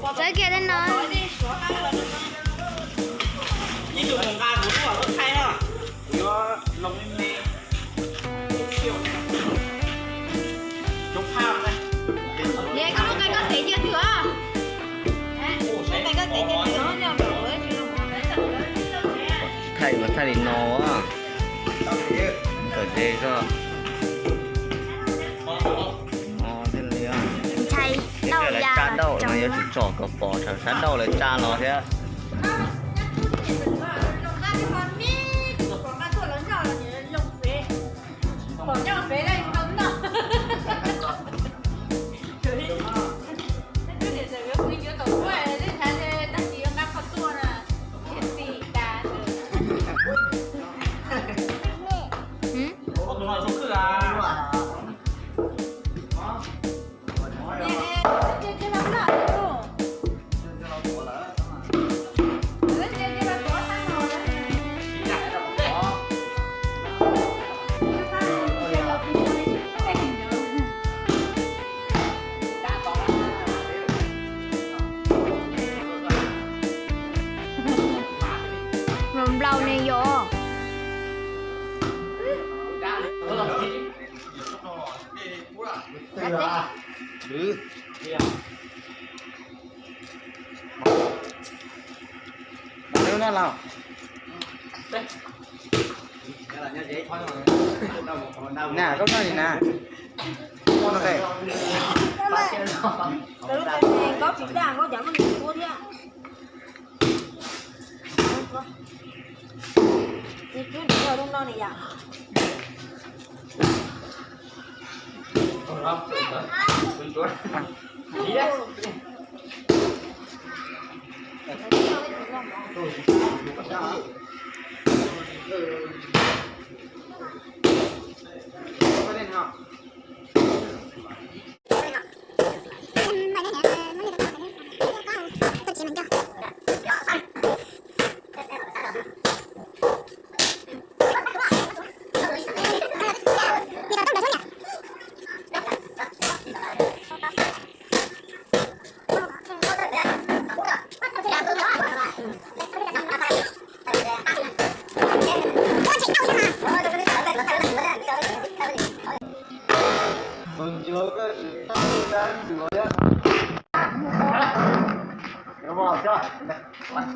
Txawb kiag tej no. Thaij mas thaij li no, tawm ze zog. Ntshai dauj ya, sab dauj no yuav tsum tsom kom pom sab dauj lawv tsa los thiab. Nplaum ne yom. Na, koj noj li na. Koj tsis dag, koj cov koj tus tuab thiab. Tus tuab no ne yom. Deb mas.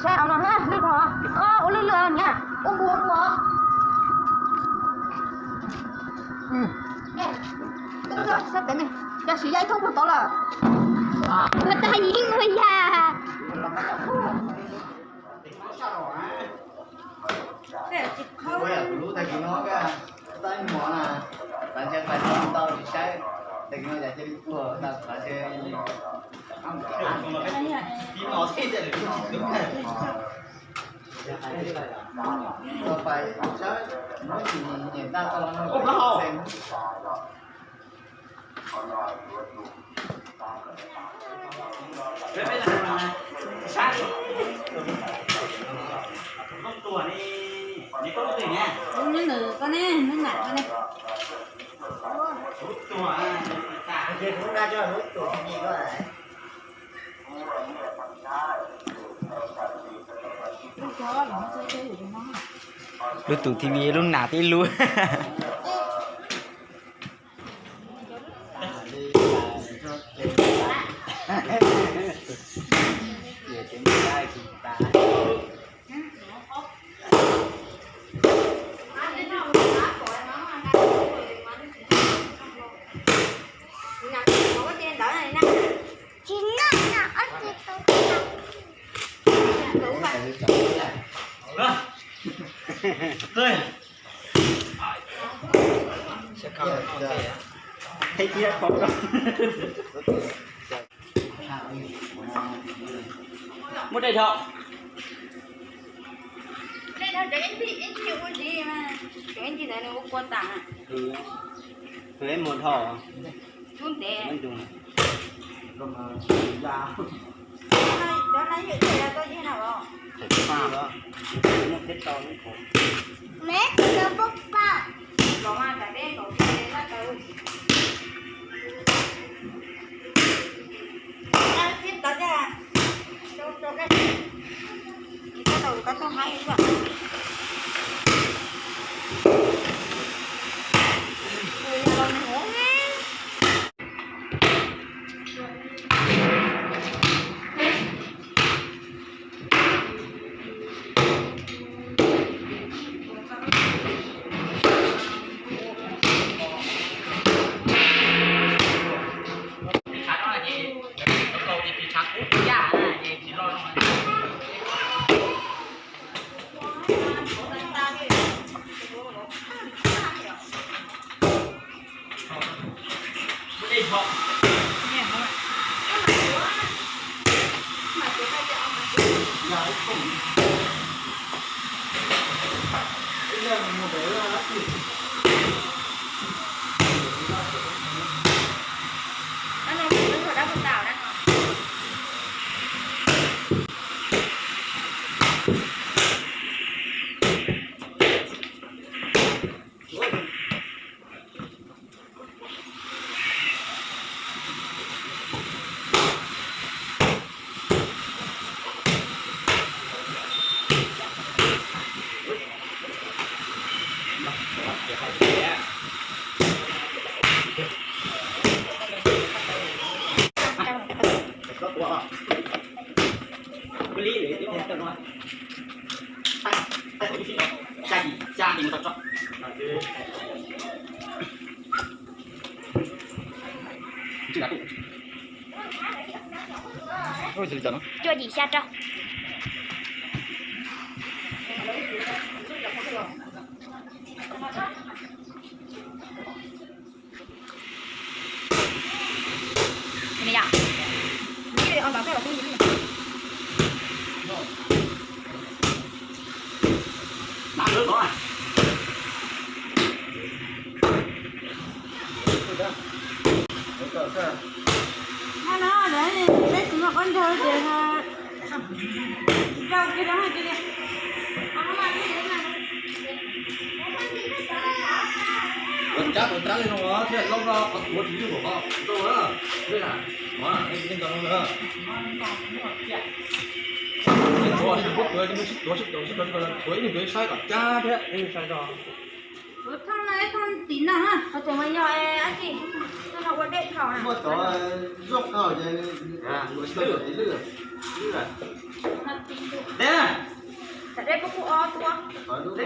Saib au no na, lwj dhau, ua lwj lwj niam, ua npua npua. Sab pem ne, yog siv ya ib thoob puag tod lawm. Ua tag yeeb ua yag. Lub tag kis no, txaib mov na, txav ntshe txais tsis tau tsis saib, tag kis no cas cia li tuag tag txav ntshe. Ib no thiab tias lwm tus tsis tus. Txog pais saib, muab tsis nyiam ntaj tau los no. Nws koj ne, nws nam koj ne. Lub tus T V lub nas tib lub. Muab dej dhau. Dej dhau cov ib ncig, ib ncig ua ntsis mas, cov ib ncig ntawd nws ua kua tas. Tus ib mus dhau. Lub ntev. Cov no yog dej yog koj yig na os. Muab thiab tau lub qhov. Los mas tam dej nkaum kiag laj kaw. Tau thiab tau thiab. Rau, rau koj. Koj tau koj tau hais ua. Ua yog los nws ua. Cuaj yim xya rau. Tuav rab, tuav rab li no thiaj loj, tuav tsis yeej npaum ko, rau na. Tuav ib nyuag tuav, tuav ib nyuag tuav saib kom cab thiab. Tuav thooj no, thooj tim no, qhov tseem mas yog dab tsi? Ua dej thaum na. Muaj cov zoo no ces lwj, lwj. Dej,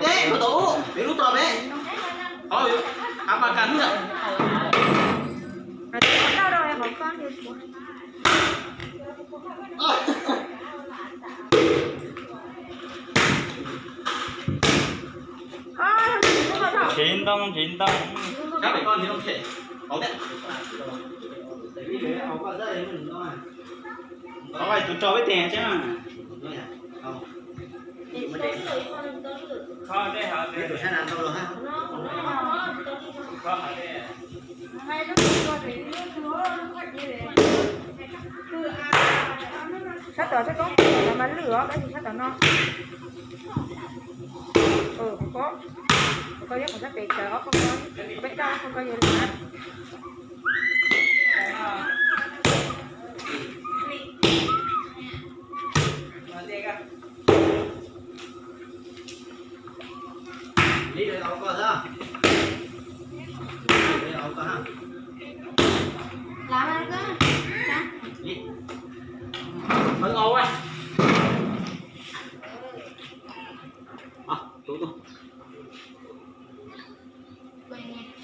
dej, muaj tau, peb lub tro peb. Qhov, qhov mas kas lwj. Nrhiv ntoo, nrhiv ntoo. Tus rau peb tes tseeb. Sab tom sab toob no mas lwj os, tab sis sab tom no. Qhov ko, qhov ko yog qhov sab pem, ob qhov ko, peb daj qhov ko yog lwj na.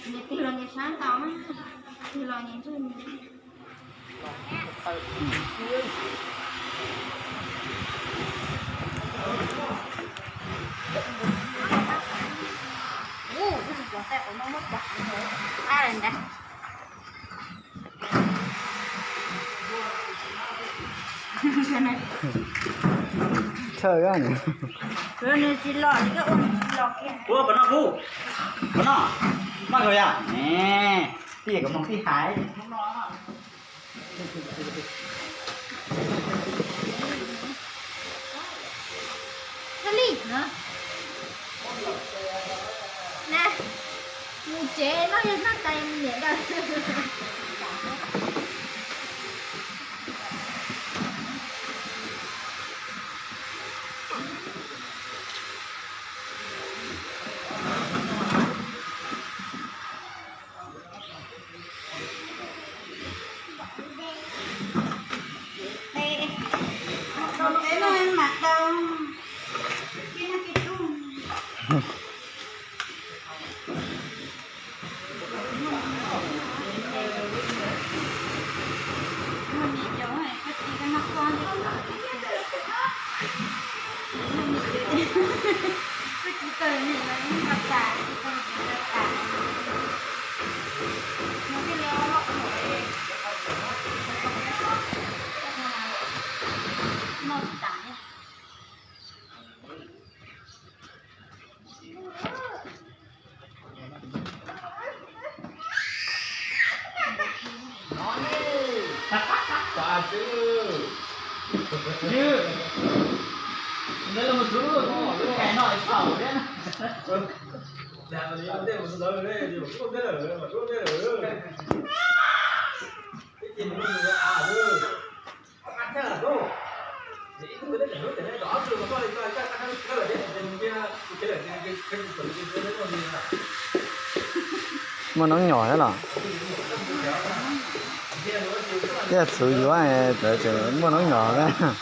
Nws tig los nws sab tau na, tig los nws ntswj. Chaw nws tsis los, ua nws tsis los kiag. Ua, pov no kuv, pov no, maj kawg yom, ne, tij kom moog tij hais. Hab li, na, mus tsev no yog noj tais mus niam ntawd. Muaj noob nyom thiab los? Thiaj txwv yuav, txawm tseem muaj noob nyom thiab.